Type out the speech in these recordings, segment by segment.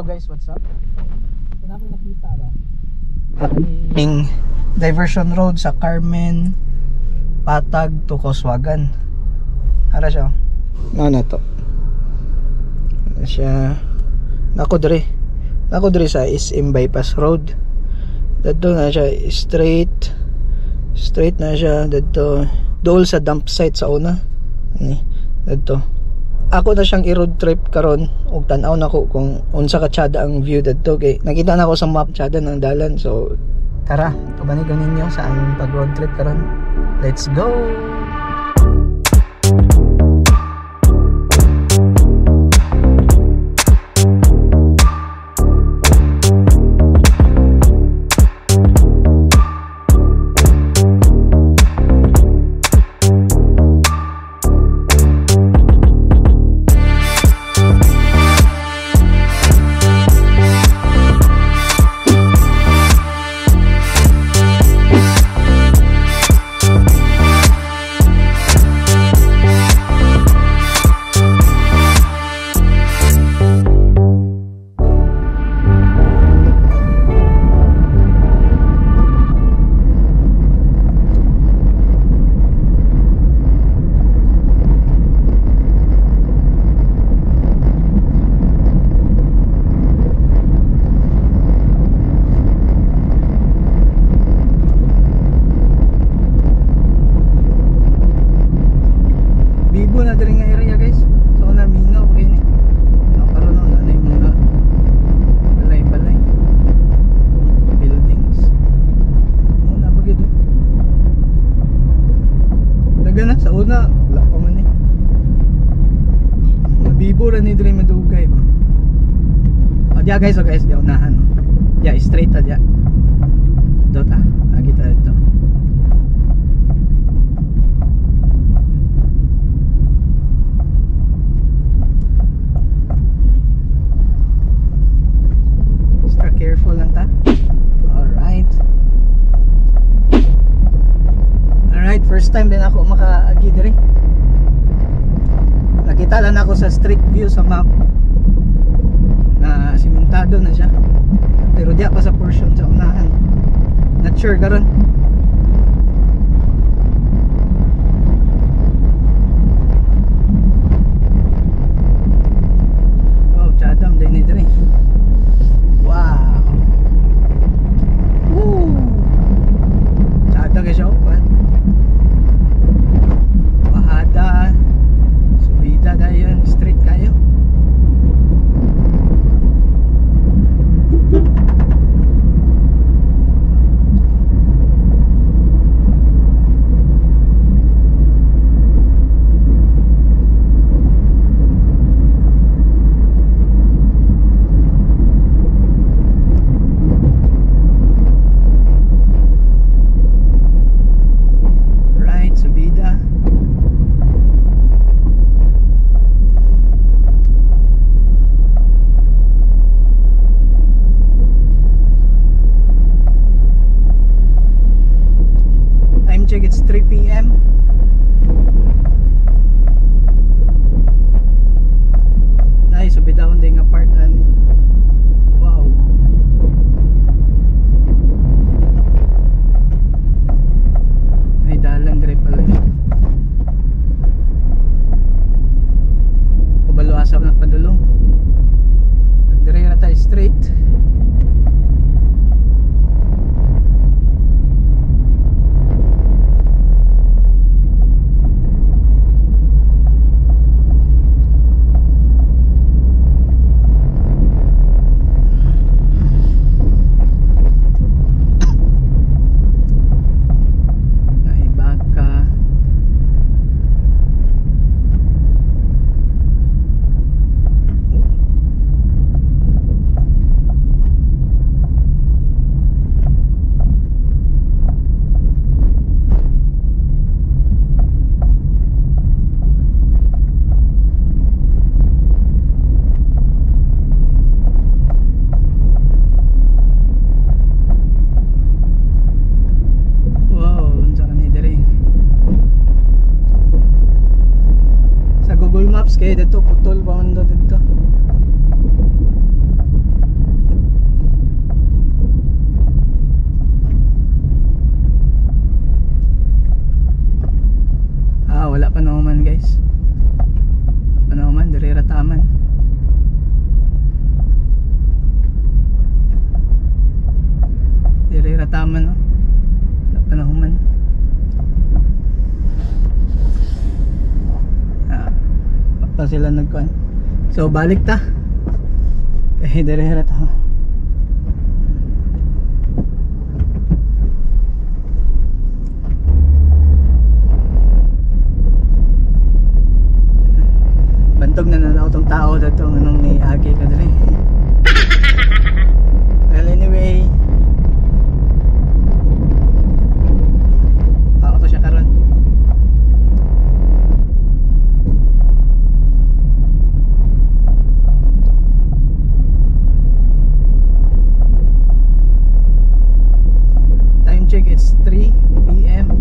Hello guys, what's up? Ito na ako nakita ba? Ning diversion road sa Carmen Patag to Kauswagan. Ara siya. Mao na to. Ano siya? Nako diri. Nako diri sa SM Bypass Road. Dadto na siya straight. Straight na siya dadto dool sa dump site sa una. Ani dadto. Ako na siyang i-road trip karon ug tan-aw nako kung unsa ka tsada ang view dadto kay nakita na ako sa map tsada ng dalan. So tara, ubanin ko ninyo sa aming pag road trip karon. Let's go. Bibo na diri nga area guys. So na mingaw pa kini. Karon na na yung mga balay-balay buildings. Mo na pa gid. Daga na sa una wala pa man eh. Mabibo ra ni diri madugay ba. O diya guys, o guys, diya unahan. Diya straight ta diya. Dota, agi ta dito. Extra careful lang ta. Alright. Alright, first time din ako makaagi diri. Nakita lang ako sa street view sa map na simentado na siya. Pero diya pa sa portion sa unahan. Not sure karon. Oh, chadam din ni diri. Wow. Woo. Chada kay siya oh. Bahada. Subida dayon, straight kayo. Right, subida. Time check, it's 3 p.m. Nice, subidahon din nga part ani. Wow. Ay dalan dire pala. Kabalo asa na padulong. Dire ra tayo straight. Naibaka. Wow, unsa ka ni diri? Sa Google Maps kay dito putol pa man dito. Guys. Ano man, diri ra taman. Diri ra taman, no? Wala pa nahuman. Ah, pa sila nagkuan. So balik ta. Kay diri ra ta. Bantog na nanaw tong tao dato anong ni agi ka diri. Well, anyway, ako to siya karon. Time check, it's 3 PM.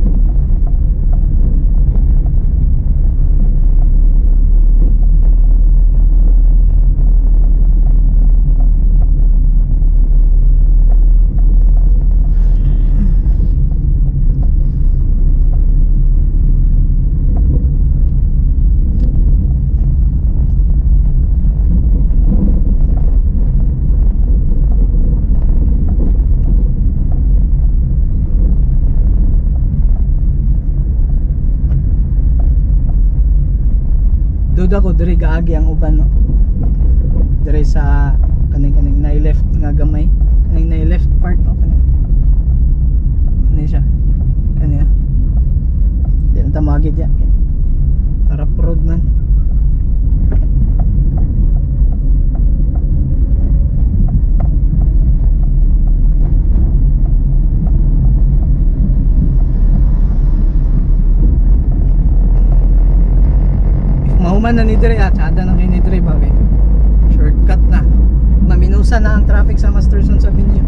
Duda ko diri gaagi ang uban, no. Diri sa kaning kaning na left nga gamay, kaning na left part, no, kaning. Ano siya? Kaniya. Di na ta maagi diya. Harap road man. Mahuman na ni Dre, at tsada na kay ni Dre ba kay shortcut na. Maminusa na ang traffic sa Masterson Avenue.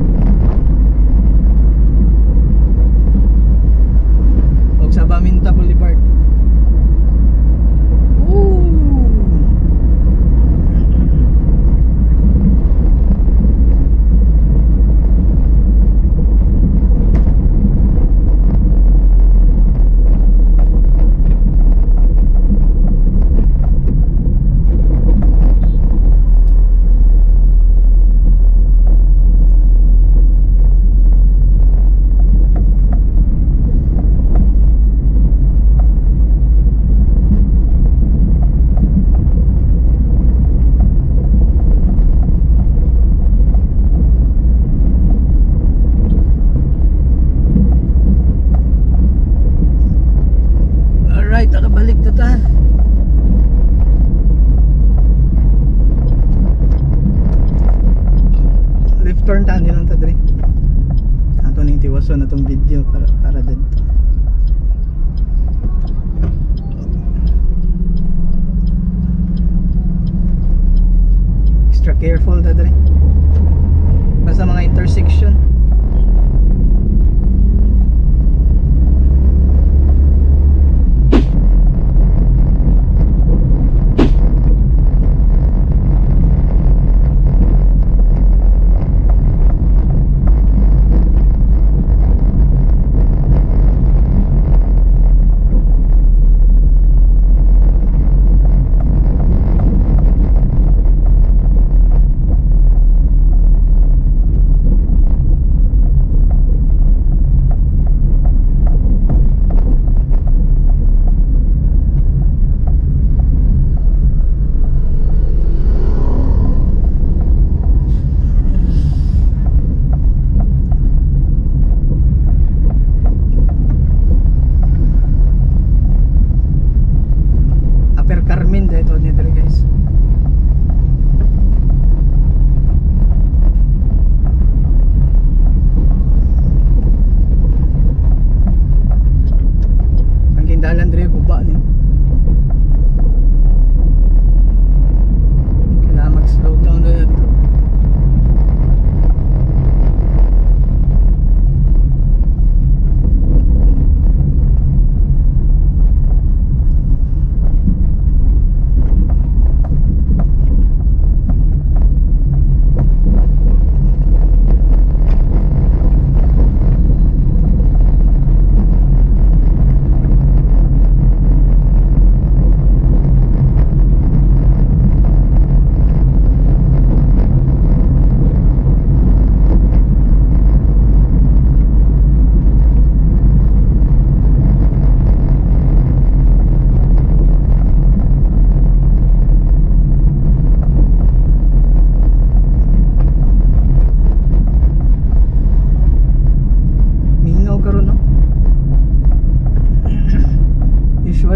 Og sa Baminta Boulevard. Woo! Alright, nakabalik na ta. Left turn ta nilang ta diri. Ato ning tiwason na tong video para didto. Extra careful ta diri. Basta mga intersection.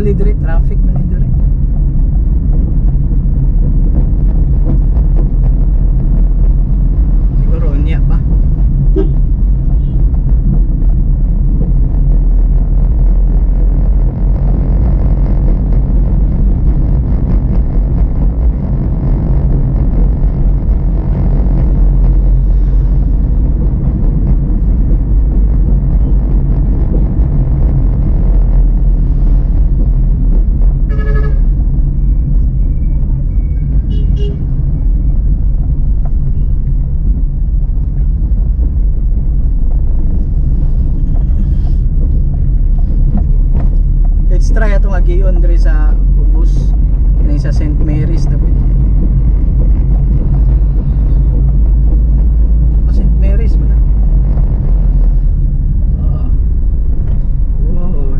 Usually diri traffic man ni diri. Siguro unya pa. Let's try atong agion diri sa Ubos, kini sa St. Mary's dapat. Oh, St. Mary's ba na? Oh. Wow.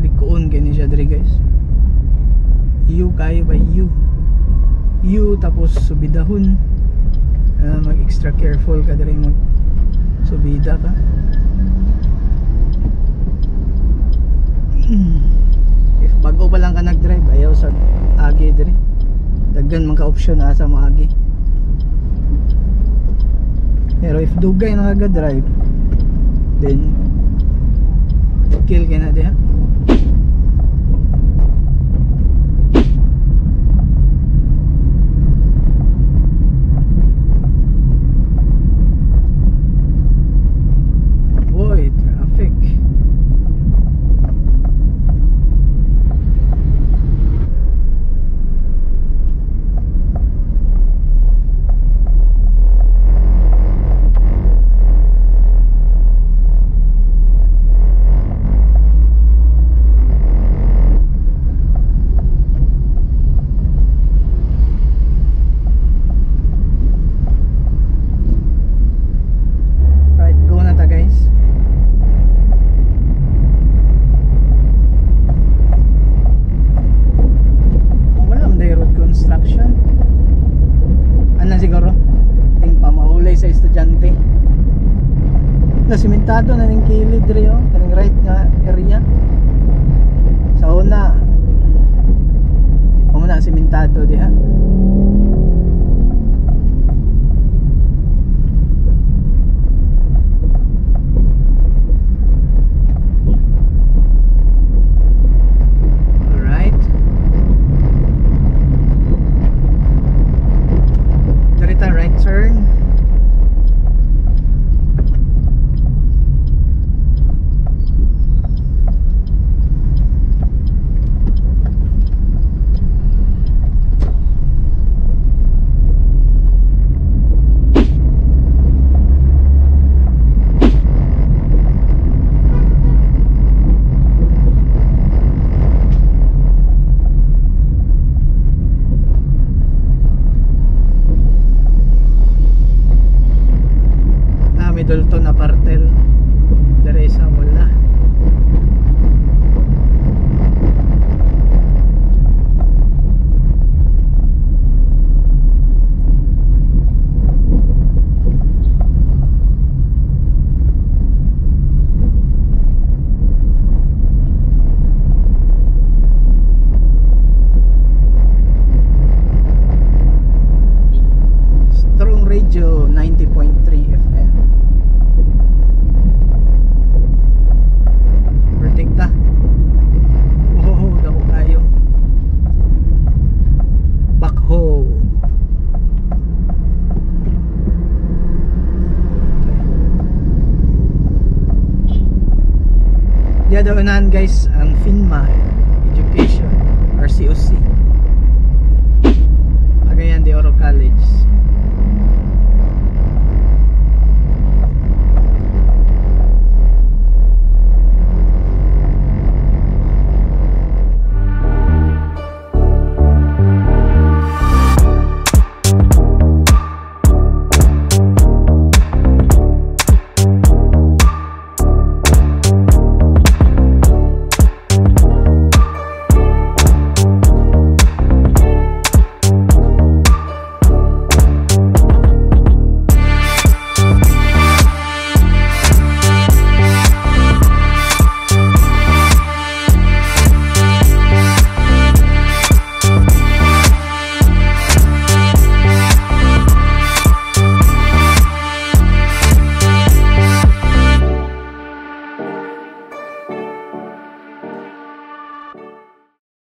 Likuon gani siya diri, guys. U kayo ba, U U tapos subidahon. Mag extra careful ka diri, mag subida ka. If bago pa lang ka nag-drive, ayaw sa agi diri. Daghan man ka option asa moagi. Pero if dugay na ka drive, then kill ka na diha. Boy, traffic. Right, go na ta, guys. Oh, wala man day road construction. Ano siguro? Ting pamaulay sa estudyante. Na simentado na ning kilid diri oh, kaning right nga area. Sa una di pa mo na simentado diha. Alright. Diri ta right turn. Ah, Middleton Apartelle. Dere sa wala. Strong Radio 90.3 FM. Overtake ta. Oh, dako kayo. Backhoe. Diya daw unahan, guys, ang PHINMA Education RCOC, Cagayan de Oro College.